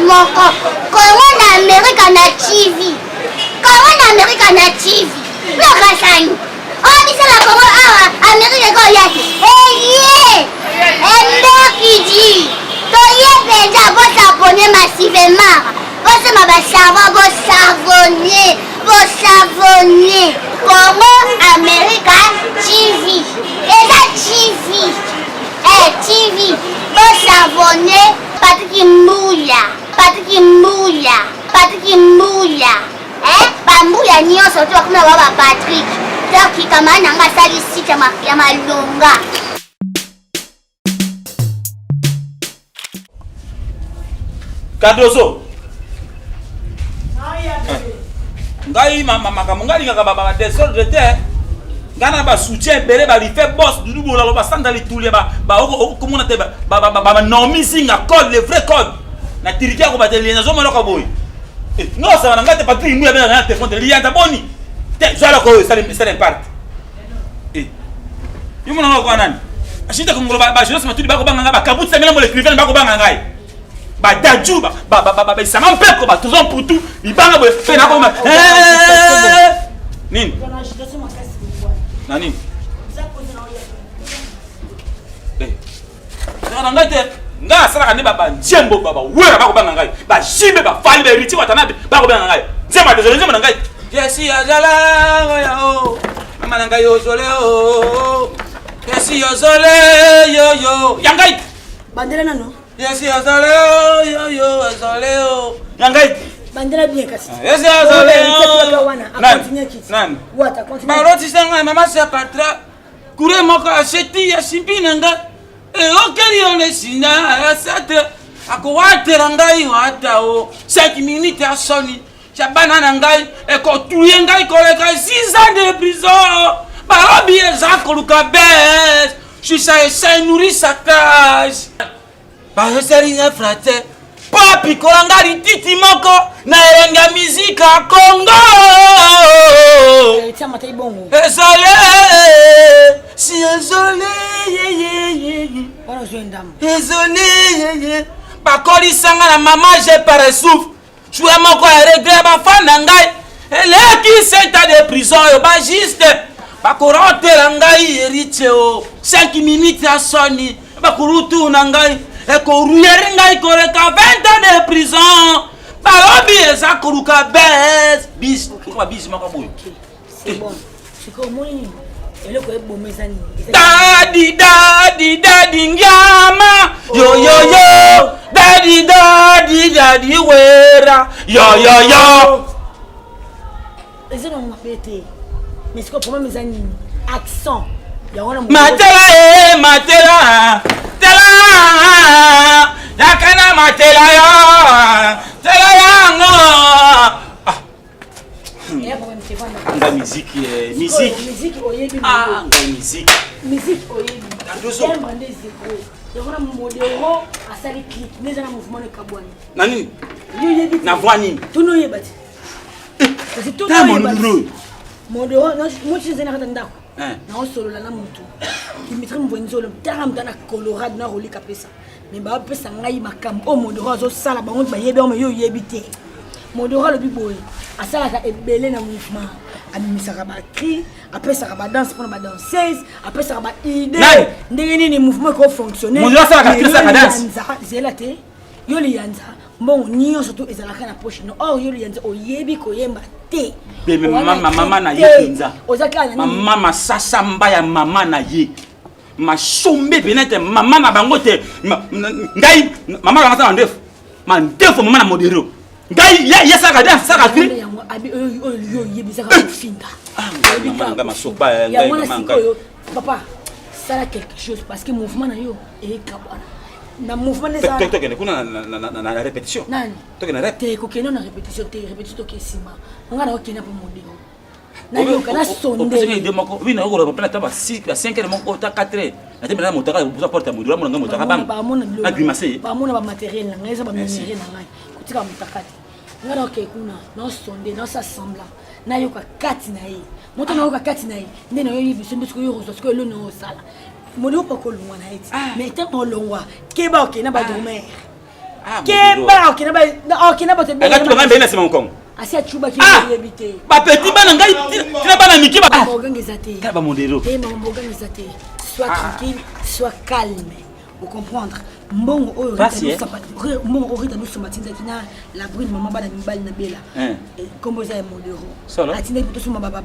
Moko kongo na amerika na tv, kongo na amerika na tv lokasani oyo biso na kongo awa amerika ekoya te. Eye emberkidi toye mpenza, bosabone massivement, bosema basavon, bosavone, bosavone. Congo America TV eza TV, eh, TV, bosavone. Patrik Mbuya, Patrik Mbuya, Patrik Mbuya, eh, bambuya nyonso to bakoma ba ba Patrick. Donc kamara na nga asali site ya malonga. Cardozo. Ngai makambo ngai alingaka ba desordre te. Ngai na ba soutien ebele ba rife boss dudu bolalo ba sanda lituli ba ba okomona te ba ba ba Naomi Zinga code le vrai code. Na tiriki yako bateleli nazomona ka boye. Eh, non, ça va na ngai te Patrick Mbuya bena na telefone te liyanza boni. Te zwala ko esali esali impact. Eh. Yo mona ngo kwa nani? Ashita kongolo ba ba jeunesse matudi bako banga ngai ba kabutsa mela mo l'écrivain bako banga ngai. Ba daju ba ba ba ba isanga mpeko ba tozon putu libanga boye pe na koma. Eh! Nini? Na nini? Eh. Na ngai te. Ngai asalaka nde banzembo bawera bakobanga ngai, bajimbe bafali baheritier watanabe bakobanga ngai. Nzembo ya desole, nzembo na ngai jesi azala oyo mama na ngai ozole o jesi ozole yoyo ya ngai bandela nano jesi ozole yoyo ozole o ya ngai bandela bien kasi jesi ozole nani balotisa ngai mama sepatra kure moko aseti ya simpi na ngai eyokeli yo na esinda ya sete akowatela ngai wata o 5 minutes ya soni ya bana na ngai ekotuye ngai koleka 6 ans de prison. Balobi eza koluka bes susa esai nourri sa cage bayosali na frate mpo apikola nga lititi moko na elenge ya mizika ya Congo. Ezole si ezole ezole yeye bakolisanga na mama je par souffle joue moko ya regret bafan na ngai eleki 7 ans de prison oyo bajuste bakorotela ngai héritier o 5 minutes ya soni bakurutu na ngai ekoruyeri ngai koleka 20 ans de prison. Balobi eza koluka bes bis bis moko boye. C'est bon. Sikoyo omoni nini eloko eboma eza nini? Dadi dadi dadi ngiama yo yo yo dadi dadi dadi wera yo yo yo. Eza nango mabe te, mais sikoyo problème eza nini? Accent yango na matela e matela tela yaka na matela yo tela yango. Nga musique, musique. Musique oyebi. Ah, nga musique. Musique oyebi. Timbre nde zéro. Yango na modero asali clip, nde eza na mouvement na kabwani. Na nini? Yo yebi. Na voix nini? Tono oyeba te. Kasi tono oyeba. Modero, moi je na kata ndako. Naosolola na motu. Dimitri Mvwenzolo, tala moto na Colorado na rolika pesa. Mais bapesa ngai makambo oyo modero azosala, bango bayebi yango, yo oyebi te. Modero alobi boye, asalaka ebele na mouvement, abimisaka bacri, apesaka badanse mpona badanseuse, apesaka baidée ndenge nini mouvement ekofonctionne. Zela te, yo liyanza mbongo nyonso to ezalaka na poche no. Or yo liyanza oyebi koyemba te. Mama na ye mpenza, mama masasa mba ya mama na ye masombe pena te, mama na bango te. Ngai mama na bango mandefu mandefu, mama na modero ngai ye saka danse saka cri oyo oyebisaka kofinga yango. Na sikoyo papa, sala quelque chose parce que mouvement na yo eyekabwana. Na mouvement nde eza. Tokende kuna na répétition. Nani? Tokende rep. Te kokende na répétition te, répétition toke nsima. Nga na okende mpo modero. Nayoka na sonde. Opesi idée moko, oui na okoloba mpe na ta ba 6 ba 5 heures moko ta 4 heures. Na te na motaka boza porte ya modero, amona nga motaka bang. Bamona Na grimace. Bamona ba matériel na ngai, eza ba minerais na ngai. Kotika motaka te. Nga na okende kuna, na sonde, na sa semblant. Nayoka kati na ye. Moto nayoka kati na ye. Nde nayo yebiso nde sikoyo ozwa sikoyo eloni osala. Moloko akolongwa na ye ti. Ah. Mais ntango olongwa, keba okende na ba dormeur. Ah, Keba okende ba okende bato ebele. Akati banga mbele na sima mokongo. Asi achubaki Ah! oyebi te. Ba petit bana ngai tina bana mike ba. Makambo oganga eza te. Tala ba modero. Eh, makambo oganga eza te. Sois tranquille, sois calme. Ocomprendre. Mbongo oyo Pasi, eh? mbongo oyo Rita Lusamba atindaki na la brune mama bana mibali na Bela. Eh. Kombo eza ya modero. Solo? Atindaki po tosomba ba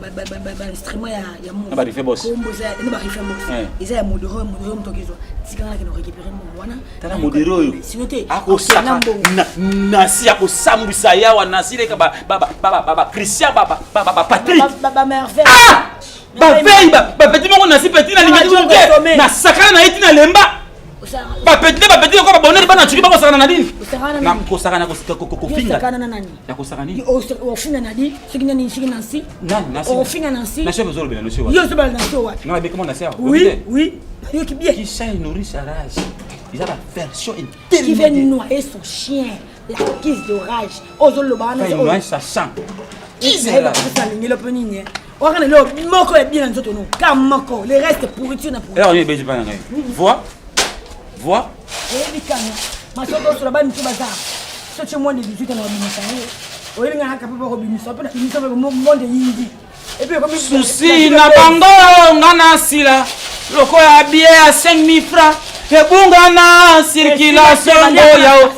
instrument ya ya Na ba rife boss. Kombo eza na ba rife boss. Eh. Eza ya modero, modero moto akezwa. Tikanga nakende récupérer mbongo wana. Tala modero oyo. Sinon te. Akosaka na mbongo. na nasi akosambwisa yawa nasi leka ba ba ba ba ba ba Christian ba ba ba ba Patrick. Ba ba merveille. Ah! Ba veille ba ba petit moko nasi petit na lingi Ba te. Na sakana na ye ti na lemba. Ba petit ba petit ko ba bonheur bana tuki ba kosakana na nini? Osakana na Na nani? kosakana kofinga. Osakana na nani? Ya kosakana nini? Ofinga na di soki nani soki Nancy. Nani nasi? Ofinga Nancy. Nasi ozolobela nasi wapi? Yo ozobela Nancy wapi? Nga nabe comment nasi awa? Oui, oui. Nayoki bien. Qui ça nourrit sa rage. Eza ba version Qui veut intermédiaire. noyer son chien, la crise de rage. Ozoloba wana. Il noie sa sang. Qui c'est là? Alingeli mpo nini? Wakana lelo moko ya bien na nzoto no. Ka moko, le reste pourriture na pourriture. Alors, il est pas ngai. Voix. Voix. Oyebi kanga. Masoko osola ba mitu baza. Soki moins de 18 ans na babimisa yango. Oyebi nga kaka mpe bakobimisa mpe na bimisa mpe monde eyindi. Susi na bango nga na sila lokola billet ya 5000 francs ebunga na circulation ngoya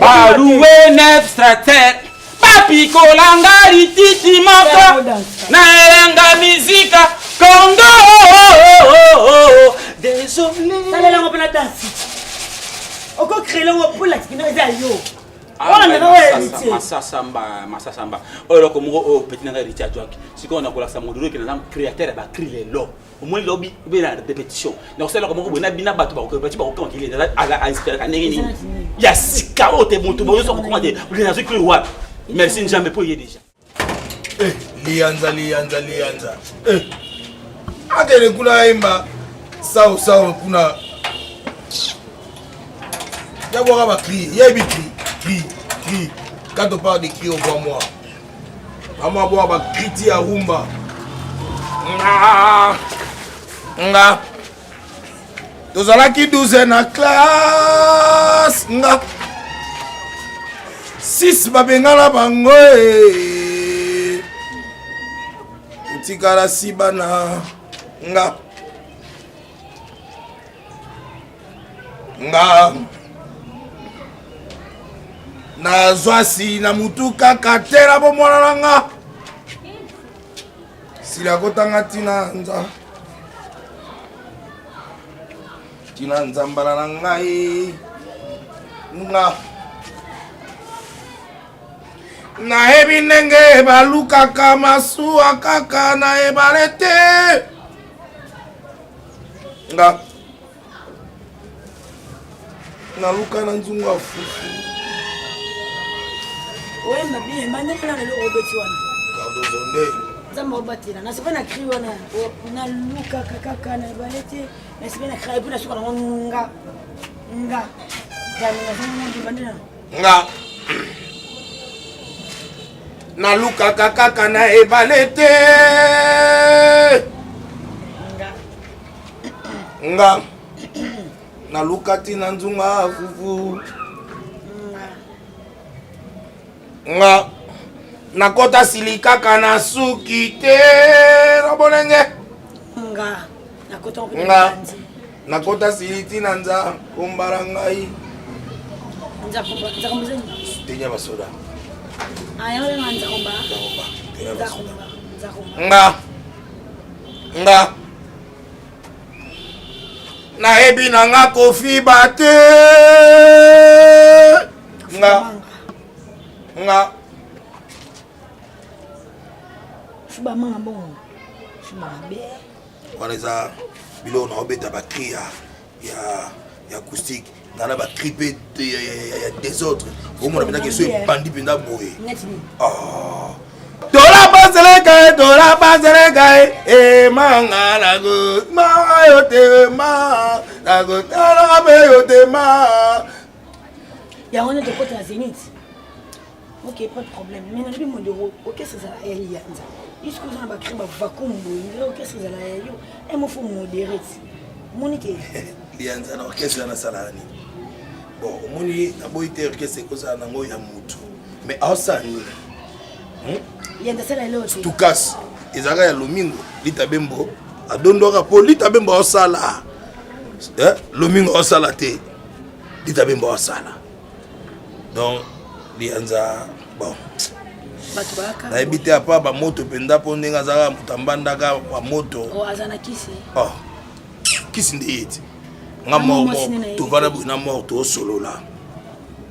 baloué neuf strater bapikolanga lititi moko na elenga mizika Congo désolé Salela ngo mpe na danse. Okocrele ngo mpo lakisi kino eza yo. Wana ndenge oyo héritier. Masasamba masasamba oyo eloko moko oyo petit na ngai héritier azwaki sikoyo nakolakisa modelo eke naza créateur ya bacri lelo omoni lobi obe na répétition nakosala eloko moko boye na bina bato bakokati bakokama kili ainspiraka ndenge nini ya sika oyo te moto boyoso kokoma te nazwi cri wapi merci nzambe mpo ye déjà Eh, liyanza liyanza liyanza eh. Akende kuna ayemba sao sao kuna yabwaka bacri yebi cri cri cri. Quand on parle de cri, on voit moi bamwa bwaka bacri ti ya rumba nga nga tozalaki 12 na classe nga 6 babengana bango e totikala si bana nga nga nazwa si na mutu kaka te na bomwana na nga sila kotanga ntina nza ntina nzambala na ngai nga nayebi ndenge balukaka masuwa kaka na ebale te nga naluka na nzungu ya fufu. Oyemba bien, bandeko na lelo obeti wana. Cardozo nde. Nzambe obatela. Na sepe na cri wana, nalukaka kaka na ebale te. Na sepe na cri epuis na suka nango nga. Nga. Bandela. Nga. Nalukaka kaka na ebale te. Nga. Nga. Naluka ti na nzunga fufu. Nga. Nakota sili kaka na suki te na bolenge. Nga. Nakota Nga. Nakota sili ti na nza kombala ngai. Nzakomba, nzakomba zani? Tenya basoda. Ah, yango benga nzakomba. Nzakomba. Tenya basoda. Nzakomba, nzakomba. Nga. Nga. Nayebi na nga kofiba te. Nga. Nga. Fiba manga bongo. Fiba mabe. Wana eza biloko na obeta ba cri ya ya ya acoustique. Nga na bacri mpe ya desordre. Omona mpenza ke so ebandi mpenza boye. Ah. Tola bazeleka tola bazeleka e manga nago ma yo te ma nago tala me yo te ma. Yango nde tokota na zenith. Ok, pas de problème. Mais nalobi modero, orchestre ezala ya liyanza. Jusque oza na bacri bavacuum boye, ndire orchestre ezala ya yo. Un mot faut modérer ti. Omoni ke liyanza na orchestre nasalaka nini? Bon, omoni naboyi te orchestre ekozala nango ya mutu. Mais aosala nini? Liyanza asala eloko te. Tukas ezalaka ya Lomingo, Lita Bembo adondwaka mpo Lita Bembo aosala. Eh, Lomingo aosala te. Lita Bembo aosala. Donc lianza bon nayebi te apa bamoto mpenza mpo ndenge azalaka moto ambandaka bamoto oh, aza na kisi oh. Kisi nde ye ti nga mort mort tovanda boye na mort tosolola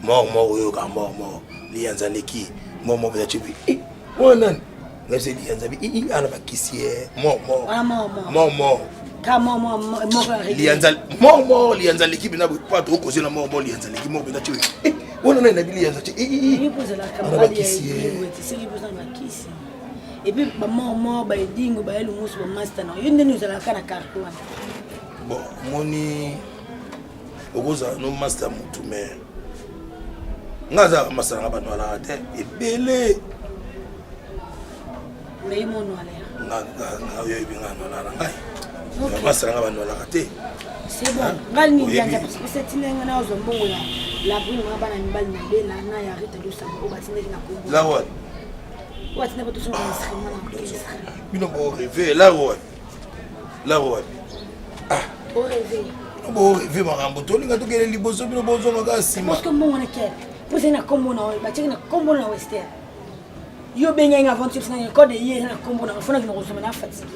mort mort oyoka mort mort lianza leki mort mort mpenza cebi eh, wana nani ngai se lianza bi ii ana bakisi ye mort mort mort mort lianza mort mort lianza leki mpenza boye pa tokokoze na mort mort lianza leki mort mpenza cebi eh, wana nani nabi lianza ce ii ana bakisi ye epuis bamort mort baedingo baye lungusu bamasta na yo ndeni ozalaka na carte wana. Bon, omoni okozala no master motu mais nga azalaka master nanga banwalaka te ebele. Oyebi nga nwala na ngai master nanga banwalaka te. C'est bon. Ngai ni dianja parce que c'est tinga na ozo mbongo ya la brune na bana mibali na bela na ya Rita Lusamba oyo batindaki na Congo. La wapi? Oyo batindaki bato songa instrument na orchestre. Bino bo rêver la wapi? La wapi? Ah. O rêver. Bino bo rêver makambo tolinga tokende liboso bino bozonga kaka nsima. Parce que mbongo na kep. Po ezali na kombo na oyo batiaki na kombo na Western. Yo bengai nga aventure sina code ye na kombo na fona kina kozoma na fatigue.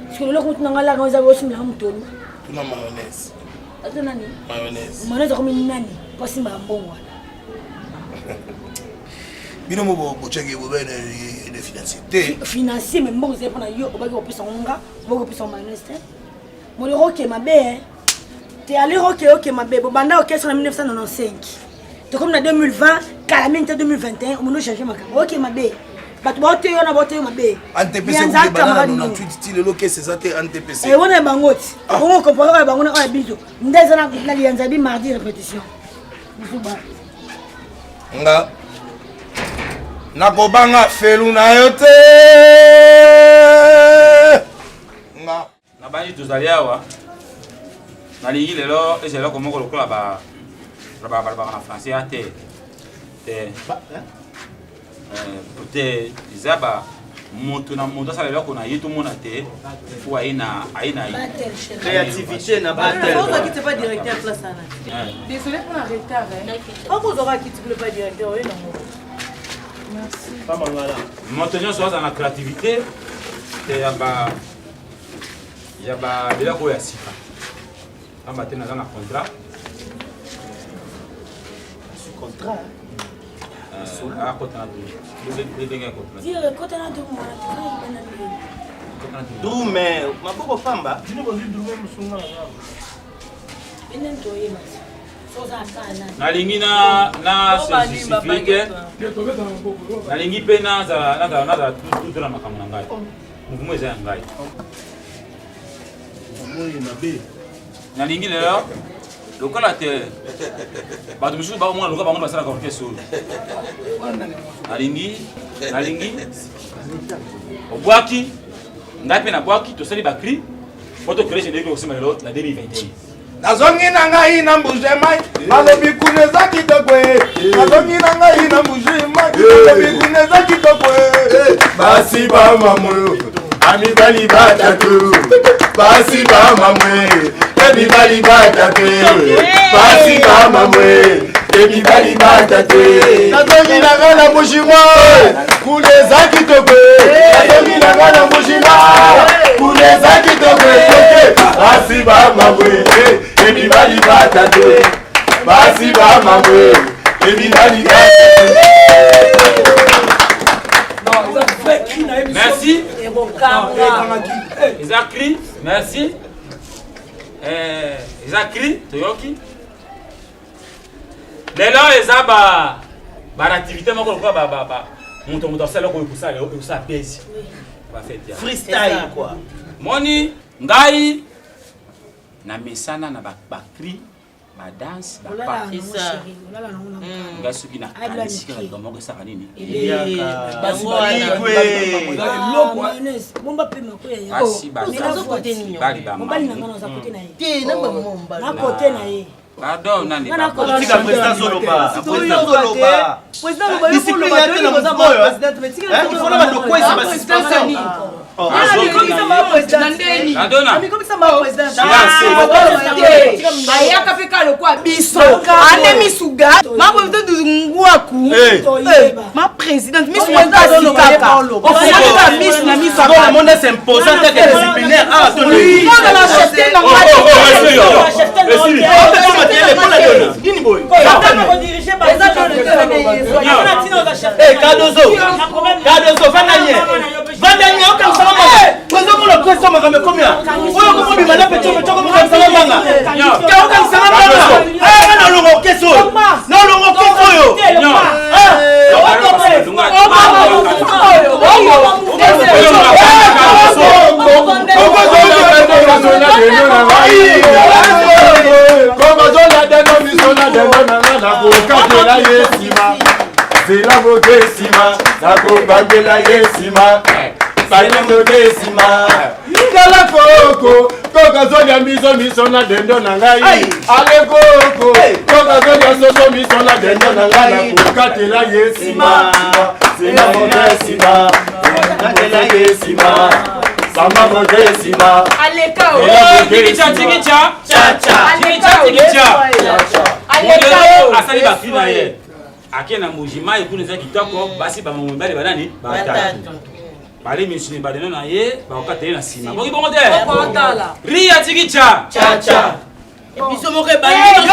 Parce que lelo kutu na nga laka eza bosimbela mutolu. Tuna mayonnaise. Aza nani? Mayonnaise. Mayonnaise akomi nani? Po asimbaka mbongo wana. Bino mo botiaki bobene de financier te. Financier mais mbongo ezali mpona yo obaki kopesa ngo nga, obaki kopesa ngo mayonnaise te. Molero oke mabe te ali oke oke mabe bobanda orchestre na 1995 tokomi na 2020 kala mingi te 2021 omoni ochange makambo oke mabe bato baoteyo wana baoteyo mabe wana ya bango ti bongo kompare oyo ya bango na oyo ya biso nde eza na liyanza bi mardi répétition bizuba nga nakobanga felu na yo te nga Nabanzi tozali awa, nalingi lelo ezala eloko moko lokola ba balobaka na français ya te te te eza ba moto na moto asala eloko na ye tomona te po aye na aye na créativité na battle. Oza kiti pas directeur place ana. Désolé pour la retard hein. Okozwa kiti pour pas directeur oyo nango. Merci. Moto nyonso aza na créativité te ya ba ya ba biloko oyo ya sika pamba te naza na contrat. Contrat. Akota na ndenge Drume maboko pamba. Nalingi na na justifie te, nalingi mpe nazala nazala nazala tutu na makambo na ngai. Mouvement eza ya ngai. Nalingi lelo lokola te bato mosusu bakomona lokola bango basalaka orchestre oyo. Nalingi nalingi obwaki ngai mpe nabwaki tosali bacri po tocree générique okosema lelo na 2021. Nazongi na ngai na Mbuji-Mayi, balobi kuna eza kitoko e. Nazongi na ngai na Mbuji-Mayi, balobi kuna eza kitoko e. Basi ba mamwe, amibali batatu. Basi ba mamwe, emibali batatu. Basi ba mamwe, emibali batatu. Nazongi na ngai na Mbuji-Mayi, kuna eza kitoko e. Nazongi na ngai na Mbuji-Mayi, kuna eza kitoko e. Basi ba mamwe, emibali batatu. Basi ba mamwe, emibali batatu. Merci. Eza cri, merci. Eza cri, toyoki. Lelo eza ba ba activité moko lokola ba ba ba moto moto asala eloko ekosala ekosala bezi. Ba fête ya. Freestyle quoi. Moni ngai na mesana na ba ba cri ba danse ba pas. Ngai soki na kanisi kaka likambo moko esaka nini? Bomba pe mako ya Basi ba bali ba mobali na nga naza kote na ye te na na kote na ye. Pardon nani? Nga na Tika président azoloba. Président azoloba. Président aloba, yo Discipline koloba, ya te na toyebi koza mouvement oyo, ba président, mais tika hein? Il faut na bando kwesa ba suspension. Ayaka mpe kaka lokwa biso ane misuga ma présidente ngwaku, ma présidente misu makasi kaka ofungoli kaka misu na misu. Bon, le monde est imposant tel que disciplinaire. Ah, ton lui. Mpona na chefte na Eh, Cardozo. Cardozo, vanda nye. Vanda nye, okanisaka manga. Président mona preso makambo ekomi ya. Oyo komobima na pecho pecho komokanisaka manga. Te okanisaka manga. Ah, nga na longo orchestre oyo. Na longo orchestre oyo. Ah. Nakokatela ye nsima, nzela moke nsima, nakobangela ye nsima, balindoke nsima. Tala koko koko azolia miso miso na dendo na ngai, ale koko koko azolia soso miso na dendo na ngai, nakokatela ye nsima, nzela moke nsima, nakokatela ye nsima, samba moke nsima. Aleka. Tikicha tikicha tikicha tikicha. Modero asali bakri na ye, ake na Mbujimai kuna eza kitoko, basi bamama mibale banani batatu bale misuni badeno na ye bakokata ye na nsima boki bongo te. Ria tikicha. Biso moko ebandi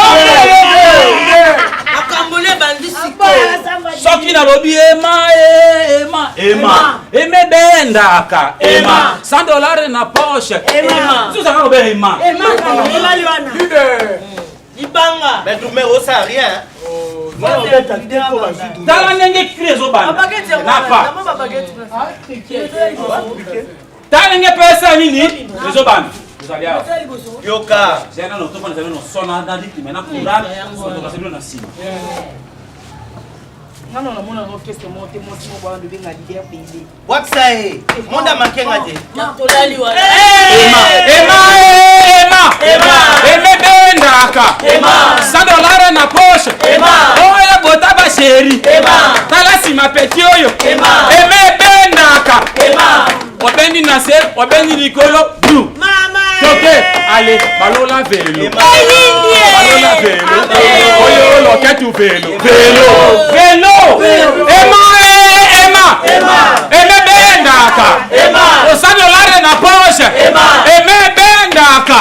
makambo le ebandi sikoyo. Soki nalobi ema e, ema ema emebendaka ema 100 dollar na poche Ema. sozaka kobe ema. Libanga. Mais Doumer, osala rien. Tala ndenge cri ezobanda na pa, tala ndenge pesa nini ezobanda, ozali awa. Yoka. Zali nano tofanda, zali nano sona na rythme na courage, tokasa bino na nsima. Ngana namona orchestre moko te, mwasi moko wana lobenga leader paysan. Wakisa ye. Monde amakenga te. Tolali wana. Ema ema ema Ema. emebendaka Ema. 100 dollar na poche. Ema. Oyo bota basheri. Ema. Tala nsima peti oyo. Ema. Emebendaka. Ema. Obendi na se, obendi likolo blu toke ale balola velo, balola velo oyo loketu velo velo velo ema e, ema emebendaka osanolare na poche emebendaka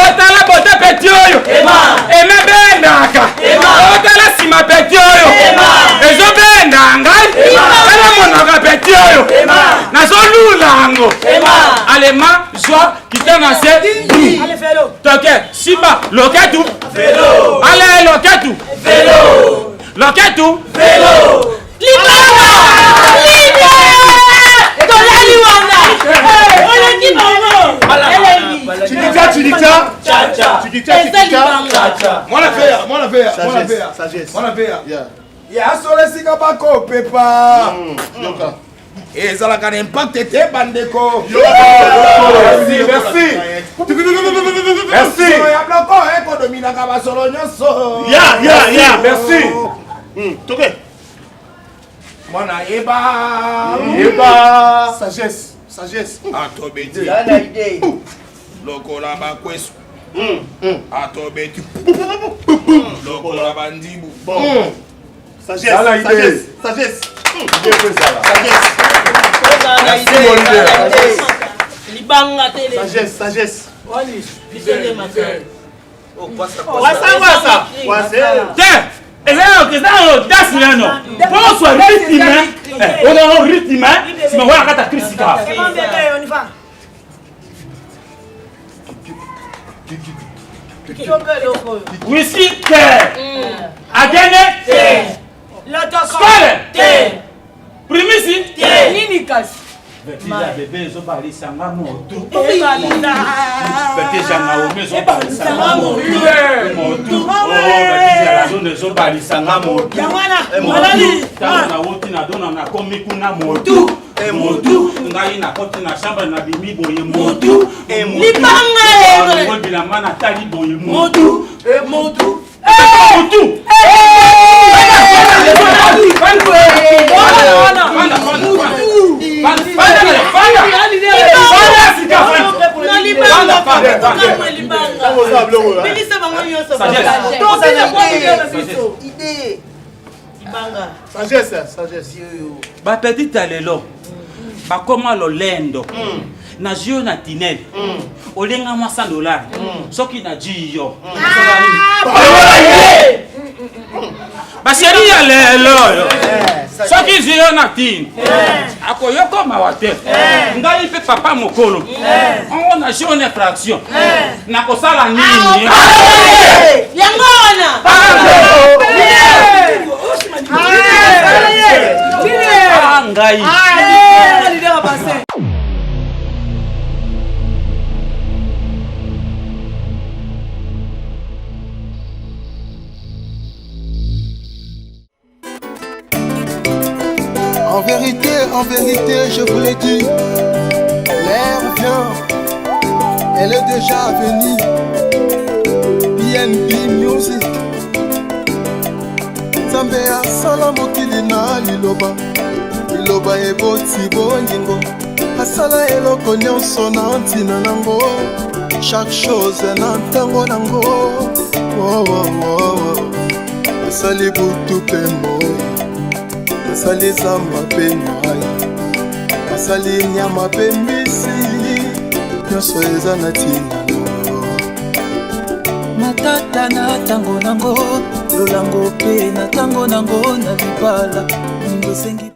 otala bote peti oyo emebendaka otala nsima peti oyo ezobenda ngai tala monaka peti oyo nazolula yango alema zwa kita na se toke simba loketu ale loketu loketu. Libanga tolali wana oleki bango elengi. Chikicha, chikicha. Chikicha, Eza chikicha. libanga. Mwana feya, mwana feya, mwana Sagesse, feya. sagesse. Mwana feya. Yeah. Ya solo esika bakopepa. Yoka. Ezalaka na impact te bandeko. Merci, merci. Merci. Solo ya bloko ekodominaka basolo nyonso. Ya, ya, ya, merci. Toke. Mwana yeba. Yeba. Sagesse, sagesse. Atobeti Zala idée. lokola bakwesu. Atobeti lokola bandibu. Bon. Sagesse, Zala idée. sagesse, sagesse. Idée pe ezala. Sagesse. Ozala Merci, mon leader. libanga te. Sagesse, sagesse. Biso nde makasi. Oh, kwasa, kwasa. Wasa, wasa. Wasa. Te eza eza audace nano mpo ozwa rythme, ozwa rythme nsima wana kata krisika. C'est bon bébé, on y va. Whisky te. Agene te. Skole te. Primisi te. Nini kasi? Vertige bebe ezobalisa nga motu. Vertige ya Naomi ezobalisa nga motu. Motu. Oh, vertige ya Lazone ezobalisa nga motu. Motu. Ntango nawuti na dona nakomi kuna motu. Motu. Ngai nakoti na chambre nabimi boye motu. Libanga lelo. Bilamba natali boye motu. Motu. Motu. Bapetite ya lelo bakoma lolendo na jio na tinel olenga mwa 100 dollar soki na ji yo basheri ya lelo oyo soki zwi yo na tini akoyoka mawa te. Ngai mpe papa mokolo ongo na jio na infraction nakosala nini? Yango wana. Ah, ngai. En vérité, je vous l'ai dit, l'heure vient, elle est déjà venue. BNB Music. Nzambe asala mokili na liloba, liloba eboti bolingo, asala eloko nyonso na ntina nango, chaque chose na ntango nango. Oh, oh, oh, oh. Asali butu mpe moi, asali zamba mpe mai, asali nyama mpe mbisi, nyonso eza na ntina nango. Matata na ntango nango, lolango mpe na ntango nango, na libala esengi.